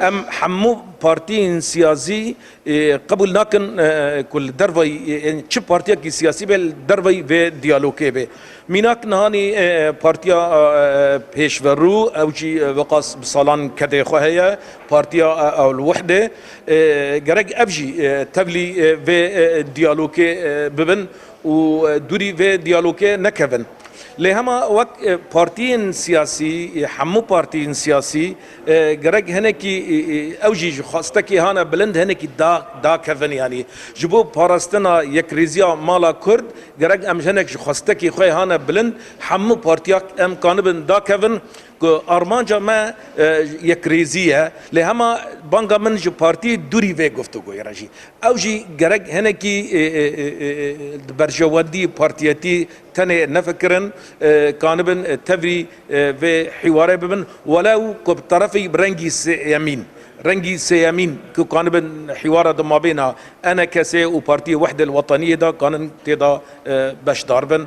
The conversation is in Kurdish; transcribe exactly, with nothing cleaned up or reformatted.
Em hemû partiyên siyasî, e, qebûl nakin, e, ku li dervayî, e, çi partiyekî siyasî be, li dervayî vê diyalogê be. Mînak nihanî, e, partiya, e, pêşverû, ew jî, e, Weqas bi salan kedê xwe heye, partiya, e, Ewlwihdê, e, gerek ev jî, e, tevlî, e, vê, e, diyalogê, e, bibin û, e, dûrî vê diyalogê nekevin. Lê hema wek, e, partiyên siyasî, e, hemû partiyên siyasî, e, gerek hinekî, e, e, ew jî ji xwestekê hane bilind, hinekî da, dakevin, yanî ji bo parastina yekrêziya mala Kurd, gerek em hinek ji xwestekê xwe hane bilind, hemû partiyak em kanibin dakevin, ku armanca me, e, yekrêzî ye. Lê hema banga min ji partiyê dûrî vê guftûgoyê re jî. Ew jî gerek hinekî, e, e, e, e, e, di berjewendî partiyetî tenê nefikirin, e, kanibin, e, tevî, e, vê hîwarê bibin. Welew ku bi terefî bi rengî sêyemîn, rengî sêyemîn ku kanibin hîwara di mabêna E N K S û Partiyê Wehdê Wetaniyê de kanin tê de, e, beşdar bin.